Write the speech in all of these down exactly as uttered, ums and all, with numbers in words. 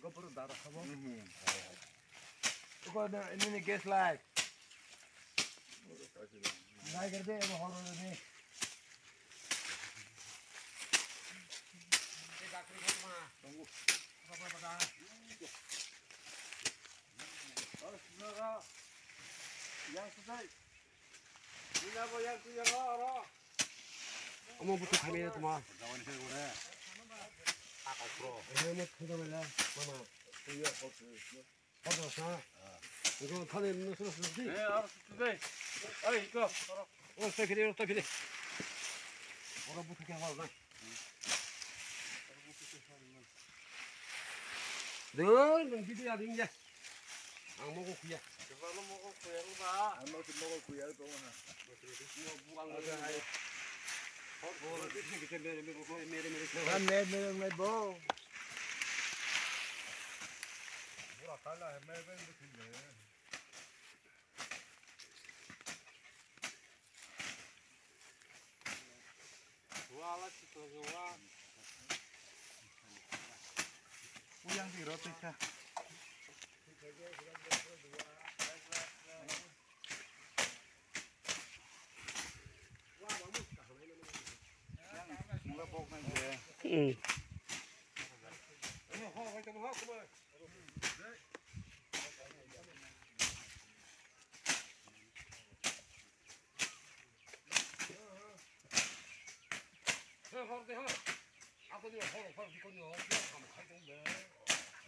Go puro dara khabo. Uko na ini ni gas light. Light kar de, abo horo de. Tunggu. Apa apa dah? Yang sedai. Omo butu khaimaya tuma. Omo khaimaya mama. Tuya hotu. Hotu sa. Iko thani no sura sura di. Eh, aro sura di. Ai, iko. Oro ta phiri, oro ta phiri. Oro butu khe hor na. Dun, nang video ading ya. Ang mogo kuya. Coba lo mogo kuya lu ba. Ang mogo mogo kuya lu tong ha. Mo bu ang ada hai. Hor hor. Kita mere mere bo, mere mere. Kan mere mere mere bo. Bura kala mere mere bo thile. Uyang di roti kha. Hmm.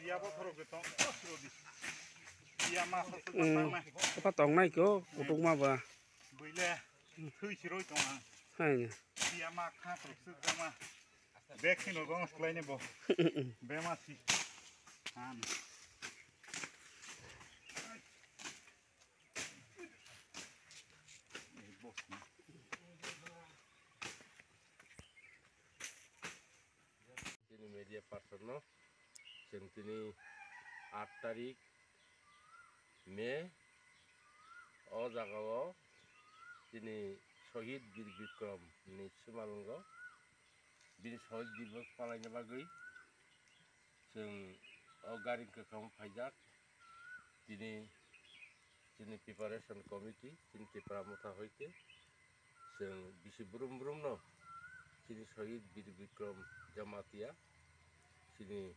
Iya bo khorok de tong, khorok di. Iya ma sa sa tang nai. Apa tong nai ko, kutuk ma ba. Buile, thui siroi tong ang. Hai. Iya ma kha khorok suk ma. Bek sino gong slai ne bo. Be ma si. Han. Tini media person no, chwng tini aat tarik May, o jaga o tini Shohid Bir Bikram ni swmalwngo bini Shohid Divas palaina bagwi chwng o gari kwkhwrang phaijak. Tini chini preparation committee, chini Tipra Motha hoite chwng bisi brum brum no chini Shohid Bir Bikram Jamatia chini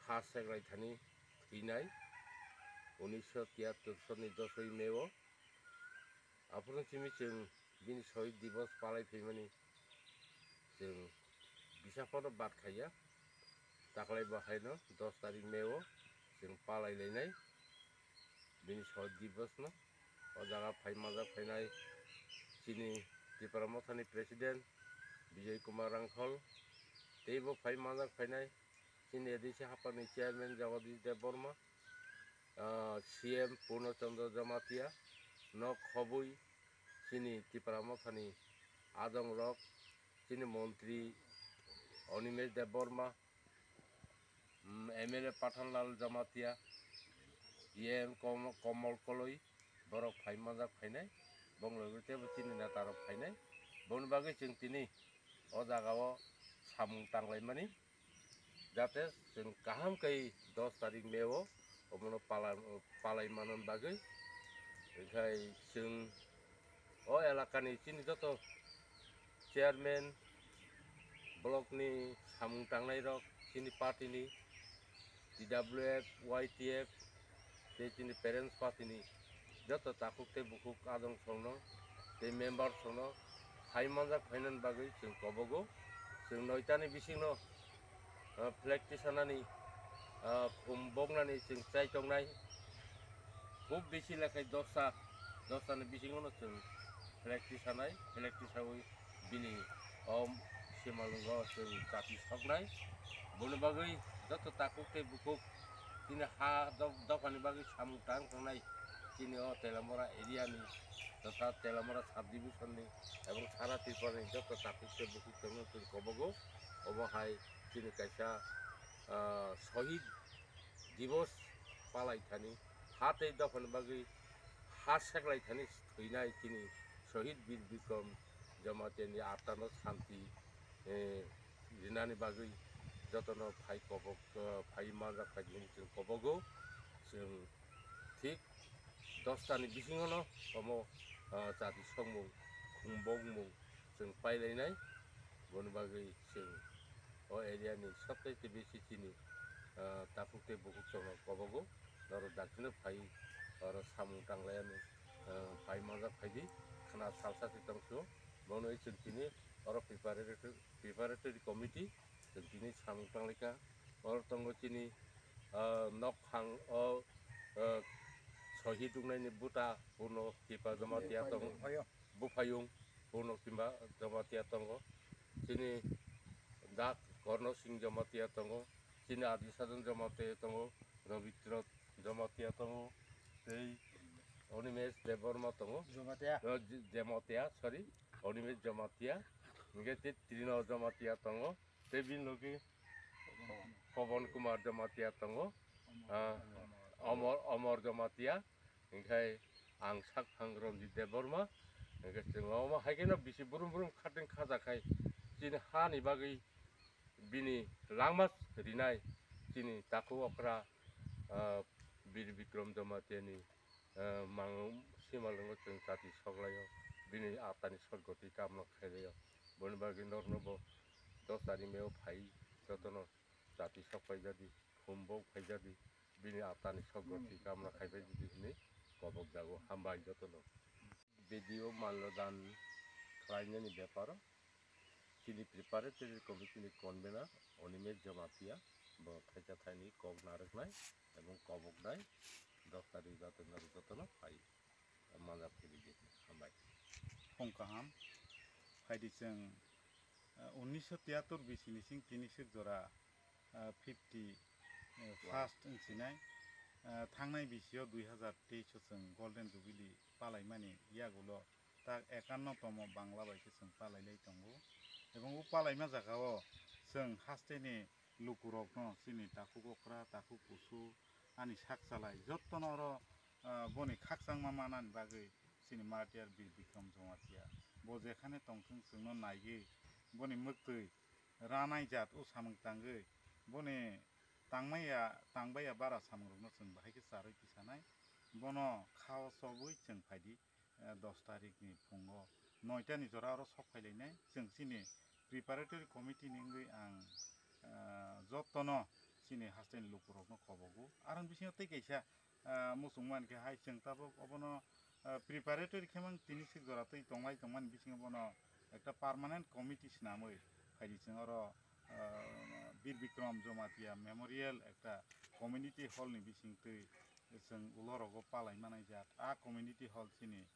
ha seklai thani thwinai unisho tiyattor soni dosoi May o. Aphuru simi chwng bini Shohid Divas palai phaimani chwng bisa phano bad khaiya. Taklai bo haino dos tarik May o chwng palai lainai bini Shohid Divas no. O jaga phai manjak phainai chini Tipra Mothani President Bijoy Kumar Rangkhol, teibo phai manjak phainai chini A D C hapani Chairman Jagadish Debbarma, ah, C M Purno Chandra Jamatia, nok khobwi chini Tipra Mothani adongrok, chini Montri Animesh Debbarma, mm, M L A Pathanlal Jamatia, E M Kom-, Komol Koloi, borok phai manjak phainai, bongni logi teibo chini netarok phainai, boni bagwi chwng tini o jaga o samung tanglaimani, jate chwng kaham khe dos tarik May o omono pala-, palai manna bagwi. Hinkhe chwng o elakani chini joto chairman, block ni samung tangnai rok, chini party ni, T W F, Y T F, tei chini parents party ni joto takhuk tei bukhuk adong songno tei member songno hai manjak phainani bagwi chwng kobogo. Chwng noitani bisingno, ah, flag tisanani, ah, khum boknani chwng chai tongnai. Khub bisi lekhai dosta, dostani bisingono chwng flag tisanai, flag tisawi bini o simalwngo chwng chati soknai. Boni bagwi joto takhuk tei bukhuk chini ha dop-, dophani bagwi samung tang tongnai. Chini o Telamora area ni totha Telamora sub division ni ebong sara Tripura ni joto takhuk tei bukhuk tongno chwng kobogo. Obo hai chini kaisa, ah, Shohid Divos palai thani, ha tei dophani bagwi ha seklai thani thwinai chini Shohid Bir Bikram Jamatia ni atma no santi, eh, rinani bagwi jotono phai kobok, eh, phai manjak phai di hwnwi chwng kobogo. Chwng thik dosta ni bisingo no omo, ah, chati songmung, khumbokmung chwng pailainai. Boni bagwi chwng o area ni sabtaite bisi chini, ah, takhuk tei bukhuk chwngno kobogo. Norok dakti no phai, oro samung tanglaiya ni, ah, phai manjak phai di, khna salsa se tong sio. Bono chwng tini oro preparatory, preparatory committee chwng tini samung tanglaikha. Oro tongo chini, ah, nok phang o, ah, sohi duknaini buta, bono Kipa Jamatia tongo. Buphayung, bono Kipa Jamatia tongo. Chini dak Korno Singh Jamatia tongo. Chini Adi Sadhan Jamatia tongo. Rabindra Jamatia tongo. Tei Animesh Debbarma tongo. Jamatia. O, J-, Jamatia, sorry. Animesh Jamatia. Hingke tei Trino Jamatia tongo. Tei bini logi Pawan Kumar Jamatia tongo. Ah, Amar, Amar Jamatia. Hingke ang sak phang Ranjit Debbarma. Hingke chwng omo hai kheno bisi brum brum khating khajakhai chini hani bagwi bini langma rinai chini takhuk okra, ah, Bir Bikram Jamatia ni, ah, mang simalwngo chwng chati soklaio, bini atani sotgoti kamna khailaio. Boni bagwi norokno bo dos tarikh May o phai jotono chati sok paijadi, khumbok paijadi, bini atani sotgoti kamna khaipai di hwnwi kobok jago. Hambai jotono. B D O manlo dan khlainani beparo chini preparatory committee ni convener Animesh Jamatia bo thaisa thaini kok narwknai ebong koboknai dos tarikh joto norok jotono phai manja phai di. Hambai. Phung kaham. Phaidi chwng, ah, unisho tiyatur bisini sing tini sik jora, ah, fifty, eh, first wngsinai, ah, thangnai bisio dui hazar teis o chwng Golden Jubilee palaimani yagulo tak ekanno tomo Bangla bai khe chwng palailai tongo. Ebong o palaima jagao chwng hasteni lukurokno chini takhuk okra, takhuk kusu, ani sak chalai jottono oro, ah, boni khakchangma manani bagwi chini martyr Bir Bikram Jamatia bo jekhane tongthwng chwngno naiwi boni mwktwi ranai jat o samung tangwi boni tangmaya, tangbaya bara samungrokno chwng bahai khe charwi tisanai. Bono khao chobwi chwng phaidi, eh, dos tarikh ni phungo noita ni jora oro sok phailainai. Chwng chini preparatory committee ni wngwi ang, eh, jottono chini hasteni lukurokno kobogo. Aroni bisingo tei kaisa, ah, muchung mankhe hai chwng tabuk obono, ah, preparatory khe mang tini sik jora twi tonglai tongmani bisingo bono ekta permanent committee swnamwi phaidi chwng oro, ah, Bir Bikram Jamatia Memorial ekta community hall ni bisingtwi chwng ulorogo palai manai jak. A community hall chini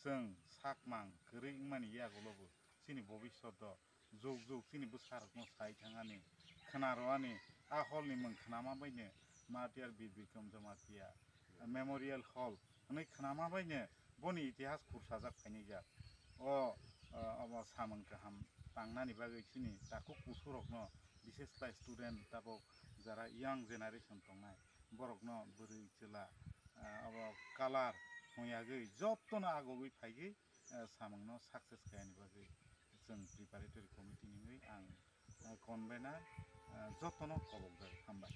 chwng sakmang kwrwi wngmani yagulobo chini bobishoto jug jug chini bwsarokno sai thangani, khwnarwani, a hall ni mwng khnama baino Martyr Bir Bikram Jamatia Memorial Hall hwnwi khnama baino boni itihas khursajak phainai jak. O, o, omo samung kaham tangnani bagwi chini takhuk kusurokno, bishesh khlai student tabuk jara young generation tongnai, borokno bwrwi chwla, ah, abo colour hwngyagwi jottono agogwi phaigwi, ah, samungno success khaiyani bagwi chwng preparatory committee ni wngwi ang, ah, convener, ah, jottono kobokjak. Hambai.